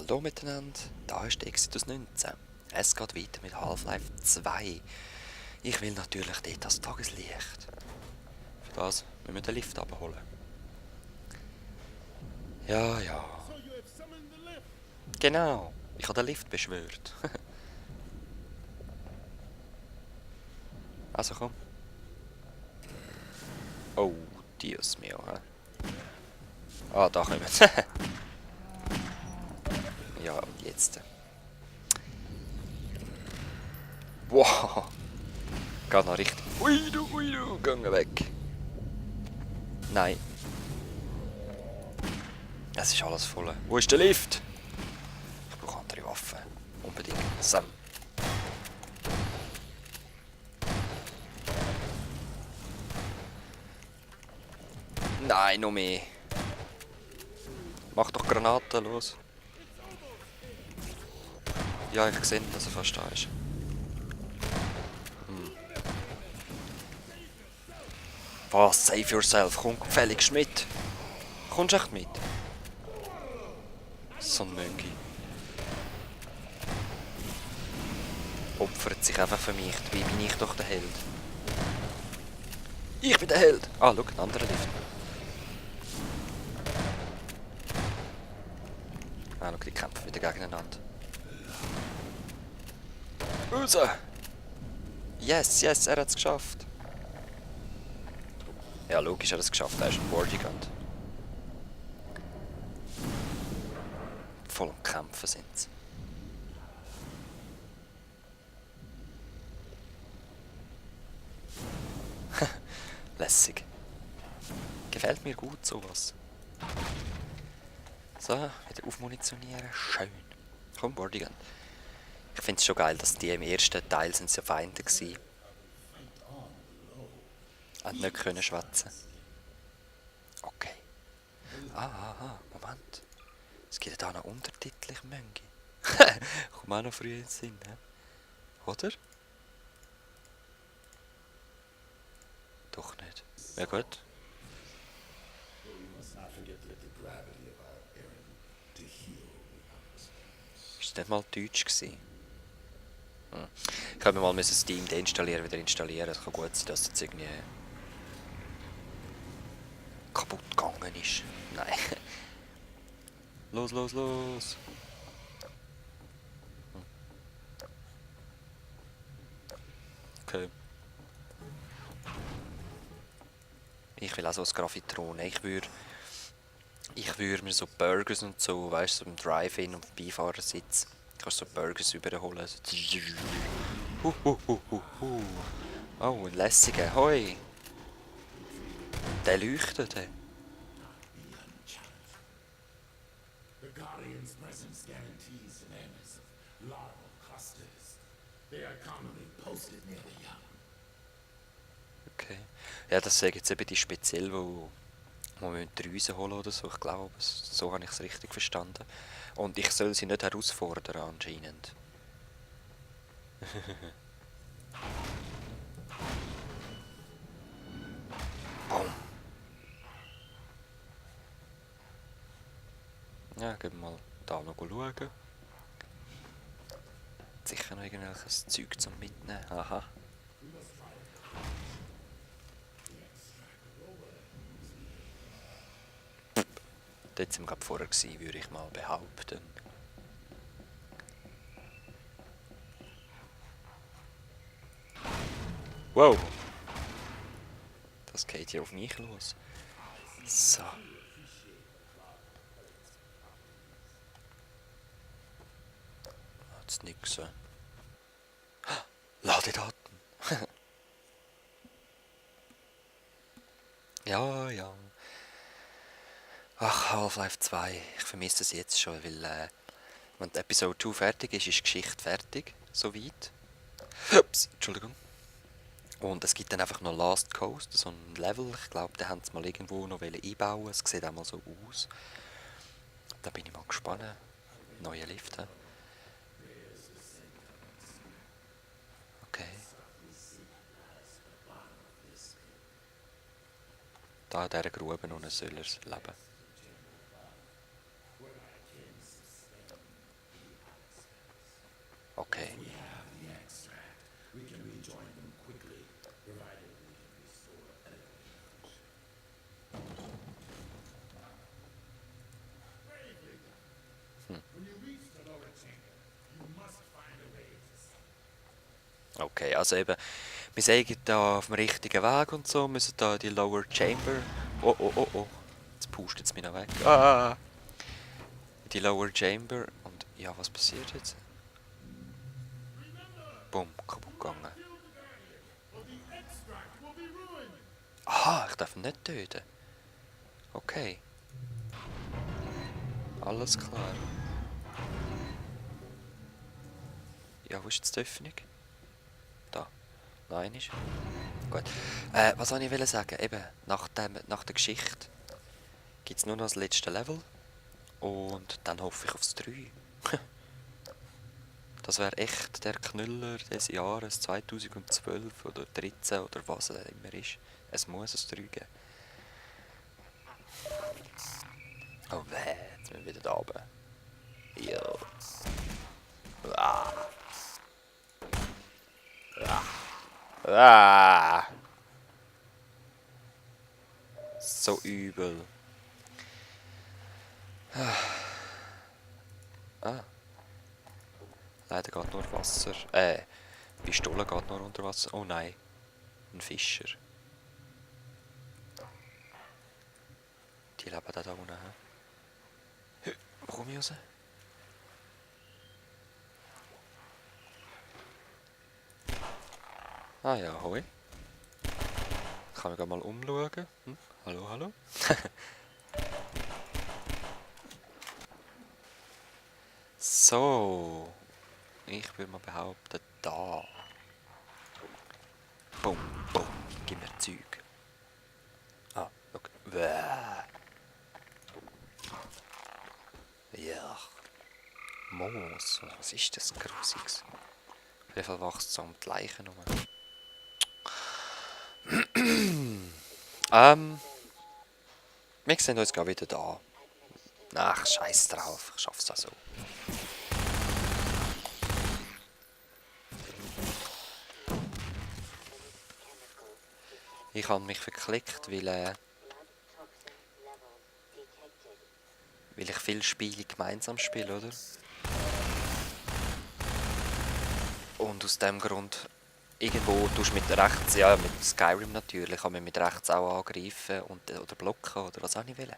Hallo miteinander, da ist Exodus 19. Es geht weiter mit Half-Life 2. Ich will natürlich dort das Tageslicht. Für das müssen wir den Lift abholen. Ja, ja. Genau, ich habe den Lift beschwört. Also komm. Oh, Dios mio, hä? Ah, da kommen wir. Ja, und jetzt. Wow. Geht noch richtig. Ui du, geh weg. Nein. Es ist alles voll. Wo ist der Lift? Ich brauche andere Waffen. Unbedingt. Sam. Nein, noch mehr. Mach doch Granaten los. Ja, ich sehe, dass er fast da ist. Was? Save yourself. Komm gefälligst mit. Kommst du echt mit? So ein Möngi. Opfert sich einfach für mich. Wie bin ich doch der Held? Ich bin der Held! Ah, schau, ein anderer Lift. Ah, schau, die kämpfen wieder gegeneinander. Raus! Yes, yes, er hat es geschafft. Ja, logisch hat er es geschafft. Er ist ein Bodyguard. Voll am Kämpfen sind sie. Lässig. Gefällt mir gut sowas. So, wieder aufmunitionieren. Schön. Komm, Bodyguard. Ich finde es schon geil, dass die im ersten Teil sind ja Feinde waren. Und nicht können schwätzen. Okay. Moment. Es gibt ja da noch Untertitel, ich Möngi. Kommt auch noch früh in den Sinn, he? Oder? Doch nicht. Ja gut. Ist das nicht mal Deutsch gewesen? Ich habe mir mal Steam deinstallieren, wieder installieren. Es kann gut sein, dass das irgendwie kaputt gegangen ist. Nein. Los, los, los. Okay. Ich will auch so ein Graphitron. Ich würde mir so Burgers und so, weißt du, so im Drive-In und Beifahrersitz. Kannst so Burgers überholen. Oh, ein lässiger. Hoi. Der leuchtet. Hey. The Guardian's presence guarantees an awareness of larval clusters. They are commonly posted near the young. Okay. Ja, das sagen jetzt eben die speziell, wo wir die Rüse holen oder so. Ich glaube, so habe ich es richtig verstanden. Und ich soll sie nicht herausfordern anscheinend. Boom. Ja, gehen wir mal da noch schauen. Sicher noch irgendwelches Zeug zum Mitnehmen. Aha. Dort sind wir gerade vorher gewesen, würde ich mal behaupten. Wow! Das geht hier auf mich los. So. Jetzt nix. Ladedaten. Ja, ja. Ach, Half-Life 2. Ich vermisse es jetzt schon, weil wenn die Episode 2 fertig ist, ist die Geschichte fertig. Soweit. Ups, Entschuldigung. Und es gibt dann einfach noch Last Coast, so ein Level. Ich glaube, den haben sie mal irgendwo noch einbauen. Es sieht auch mal so aus. Da bin ich mal gespannt. Neue Lift. Okay. Da in dieser Grube unten soll er leben. Okay. We have the extract. We can rejoin them quickly, provided we can restore elevators. Bravely done. When you reach the lower chamber, you must find a way to escape. Okay, also eben, wir sind da auf dem richtigen Weg und so, müssen da die Lower Chamber... Oh, oh, oh, oh. Jetzt pustet es mich noch weg. Ah! Die Lower Chamber und... Ja, was passiert jetzt? Bumm, kaputt gegangen. Aha, ich darf ihn nicht töten. Okay. Alles klar. Ja, wo ist jetzt die Öffnung? Da. Nein, ist. Gut. Was wollte ich sagen? Eben, nach der Geschichte gibt es nur noch das letzte Level. Und dann hoffe ich aufs 3. Das wäre echt der Knüller des Jahres 2012 oder 2013 oder was es immer ist. Es muss ein 3 geben. Oh weh, jetzt sind wir wieder da oben. Ja. Ah. Ah. Ah. So übel. Ah. Leider geht nur Wasser. Pistole geht nur unter Wasser. Oh nein. Ein Fischer. Die leben da unten. Wo komme ich raus? Ah ja, hoi. Ich kann mich mal umschauen. Hallo, hallo. So. Ich würde mal behaupten, da. Bumm, bumm. Gib mir Zeug. Ah, okay. Bäh. Ja. Moos. Was ist das Grusiges? Auf jeden Fall wächst es so um die Leichen rum. Wir sehen uns gerade wieder da. Ach, scheiß drauf. Ich schaff's auch so. Ich habe mich verklickt, weil ich viele Spiele gemeinsam spiele, oder? Und aus dem Grund, irgendwo tust du mit rechts, ja, mit Skyrim natürlich, kann man mit rechts auch angreifen oder blocken oder was auch nicht will.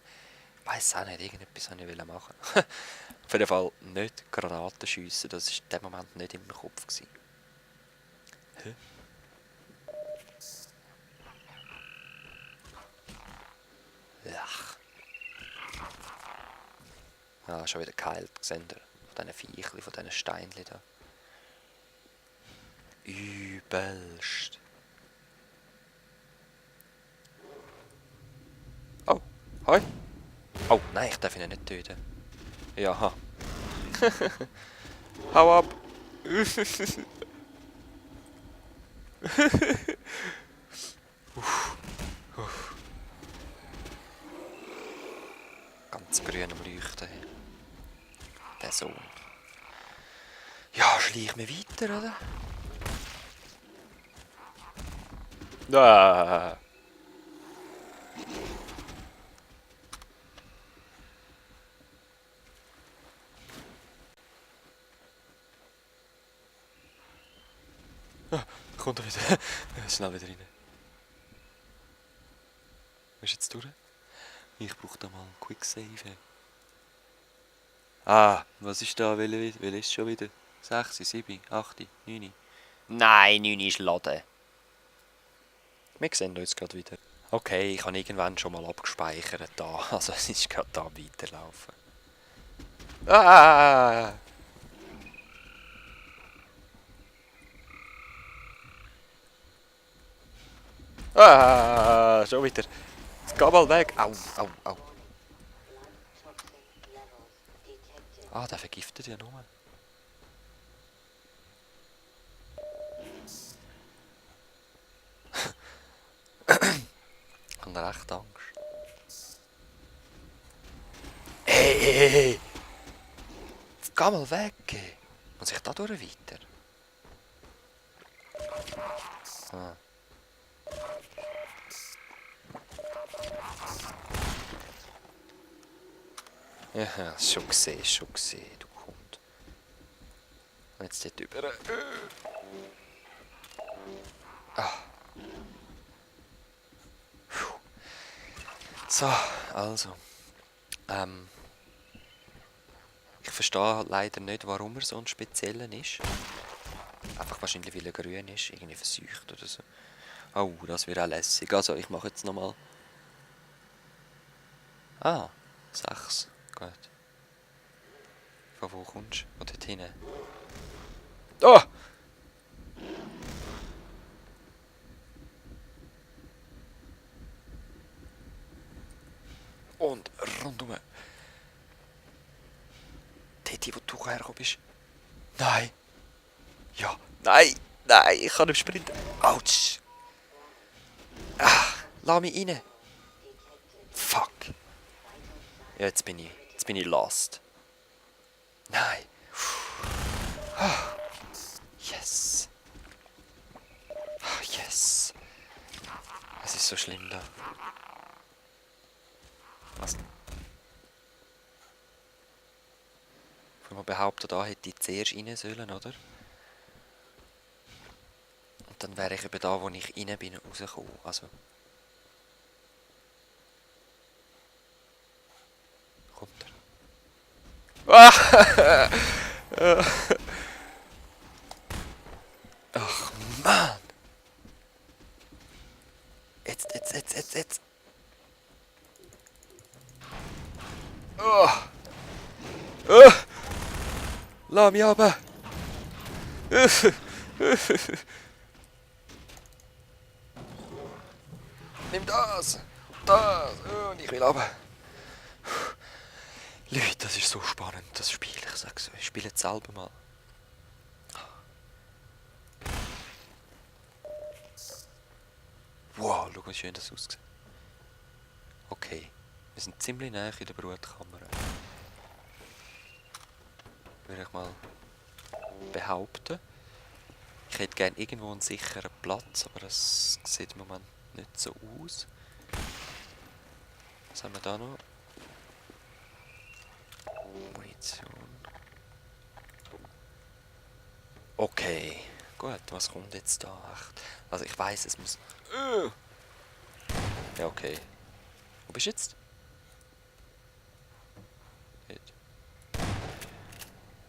Ich weiss auch nicht, irgendetwas wollte ich machen. Auf jeden Fall nicht Granaten schiessen, das war in dem Moment nicht in meinem Kopf gewesen. Hä? Ach. Ah, schon wieder geheilt, seht ihr? Von diesen Viechchen, von diesen Steinchen da. Übelst. Oh, hoi. Oh, nein, ich darf ihn nicht töten. Ja, ha. Hau ab. Ganz grün am Leuchten. Der Sohn. Ja, schleich mir weiter, oder? Ah. Kommt er wieder. Schnell wieder rein. Was ist jetzt durch? Ich brauche da mal einen Quicksave. Ah, was ist da? Welche ist schon wieder? 6, 7, 8, 9. Nein, 9 ist laden. Wir sehen uns gerade wieder. Okay, ich habe irgendwann schon mal abgespeichert da. Also es ist gerade da weiterlaufen. Ah! Ah, schon wieder. Jetzt geh mal weg. Au, au, au. Ah, der vergiftet ja nur. Ich habe recht Angst. Hey! Jetzt geh mal weg. Muss ich da durch weiter? Ah. Ja, schon gesehen, du Hund. Und jetzt dort über. Ah. Puh. So, also. Ich verstehe halt leider nicht, warum er so ein spezieller ist. Einfach wahrscheinlich, weil er grün ist, irgendwie verseucht oder so. Oh, das wird auch lässig. Also, ich mache jetzt nochmal. Ah, 6. Gut. Von wo kommst du? Von dort hinten? Oh! Und rundum. Dort, wo du hergekommen bist. Nein! Ja, nein! Nein, ich kann nicht sprinten. Autsch! Ah, lass mich rein! Fuck! Ja, jetzt bin ich lost. Nein! Ah, yes! Ah, yes! Es ist so schlimm da. Was? Ich will mal behaupten, da hätte ich zuerst rein sollen, oder? Und dann wäre ich eben da, wo ich rein bin, rausgekommen. Also. Kommt er? Ah! Ach Mann! Jetzt! Oh! Oh! Lass mich runter! Nimm das! Das! Und ich will runter! Leute, das ist so spannend, das Spiel. Ich sag's euch, ich spiele es selber mal. Wow, schau, wie schön das aussieht. Okay, wir sind ziemlich nah in der Brutkammer. Würde ich mal behaupten. Ich hätte gerne irgendwo einen sicheren Platz, aber das sieht im Moment nicht so aus. Was haben wir da noch? Munition. Okay, gut, was kommt jetzt da? Echt? Also ich weiß, es muss... Ja, okay. Wo bist du jetzt? Nicht.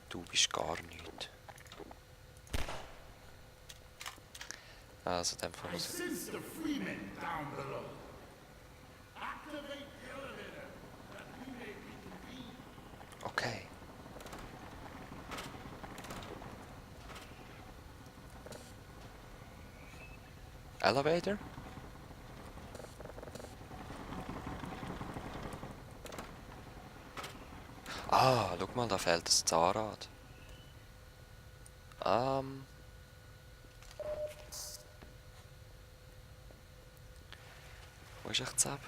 Du bist gar nicht. Also, dann I muss ich... sense the freemen down below. Activate the elevator that we may reconvene. Okay. Elevator? Ah, schau mal, da fehlt das Zahnrad. Wo ist echt das ab?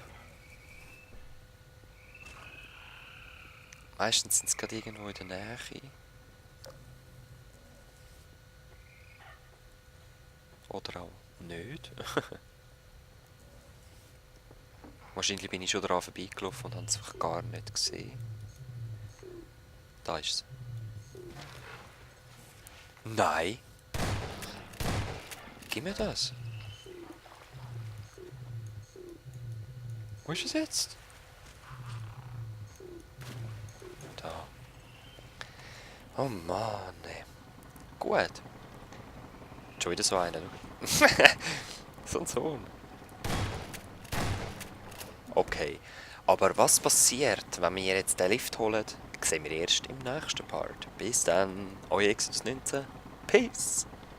Meistens sind sie gerade irgendwo in der Nähe. Oder auch nicht. Wahrscheinlich bin ich schon daran vorbeigelaufen und habe es einfach gar nicht gesehen. Da ist es. Nein! Gib mir das! Wo ist es jetzt? Da. Oh Mann, ey. Gut. Schon wieder so einer. So ein Sohn. Okay. Aber was passiert, wenn wir jetzt den Lift holen, sehen wir erst im nächsten Part. Bis dann, euer Exodus 19. Peace!